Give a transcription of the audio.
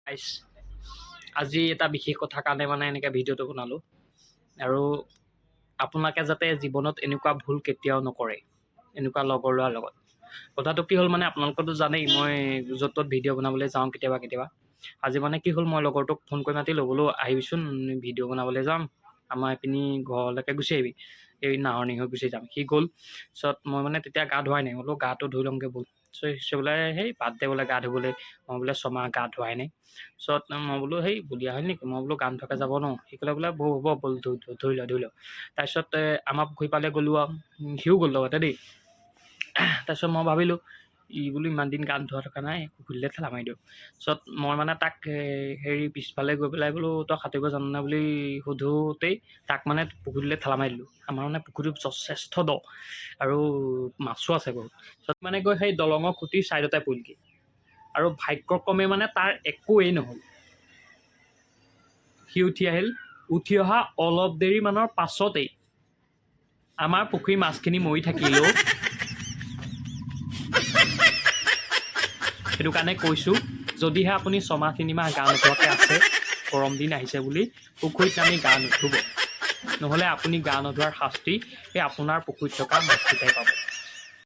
গাইছ, আজি এটা বিশেষ কথাৰ কাৰণে মানে এনেকৈ ভিডিঅ'টো বনালোঁ আৰু আপোনালোকে যাতে জীৱনত এনেকুৱা ভুল কেতিয়াও নকৰে এনেকুৱা লগৰ ল'ৰাৰ লগত। কথাটো কি হ'ল মানে, আপোনালোকেতো জানেই মই য'ত ত'ত ভিডিঅ' বনাবলৈ যাওঁ কেতিয়াবা কেতিয়াবা। আজি মানে কি হ'ল, মই লগৰটোক ফোন কৰি মাতিলোঁ, বোলো আহিবিচোন, ভিডিঅ' বনাবলৈ যাম, আমাৰ এইপিনি ঘৰলৈকে গুচি আহিবি, এই নাহৰণি হৈ গুচি যাম। সি গ'ল। পিছত মই মানে তেতিয়া গা ধোৱাই নাই, বোলো গাটো ধুই ল'মগৈ ব'ল। সি বোলে সেই বাদ দে বোলে গা ধুবলৈ, মই বোলে ছমাহ গা ধোৱাই নাই। পিছত মই বোলো সেই বলিয়া হ'ল নেকি, মই বোলো গা নোধোৱাকৈ যাব নোৱাৰোঁ। সি ক'লে বোলে হ'ব হ'ব ব'ল, ধুই ল ধুই ল। তাৰপিছত আমাৰ পুখুৰী পাৰলৈ গ'লোঁ আৰু সিও গ'ল লগতে দেই। তাৰপিছত মই ভাবিলোঁ ই বোলো ইমান দিন গা নোধোৱা থকা নাই, পুখুৰীলৈ ঠেলা মাৰি দিওঁ। পিছত মই মানে তাক হেৰি পিছফালে গৈ পেলাই বোলো তই সাঁতুৰিব জাননে বুলি সোধোতেই তাক মানে পুখুৰীলৈ ঠেলা মাৰি দিলোঁ। আমাৰ মানে পুখুৰীটো যথেষ্ট দ আৰু মাছো আছে বহুত। পিছত মানে গৈ সেই দলঙৰ খুঁটিৰ ছাইডতে পৰিলগৈ আৰু ভাগ্যক্ৰমে মানে তাৰ একোৱেই নহ'ল। সি উঠি আহিল। উঠি অহা অলপ দেৰি মানৰ পাছতেই আমাৰ পুখুৰীৰ মাছখিনি মৰি থাকিলেও। সেইটো কাৰণে কৈছোঁ, যদিহে আপুনি ছমাহ তিনিমাহ গা নোধোৱাকৈ আছে, গৰম দিন আহিছে বুলি পুখুৰীত নামি গা নুধুব, নহ'লে আপুনি গা নোধোৱাৰ শাস্তি এই আপোনাৰ পুখুৰীত থকা মাছকেইটাই পাব।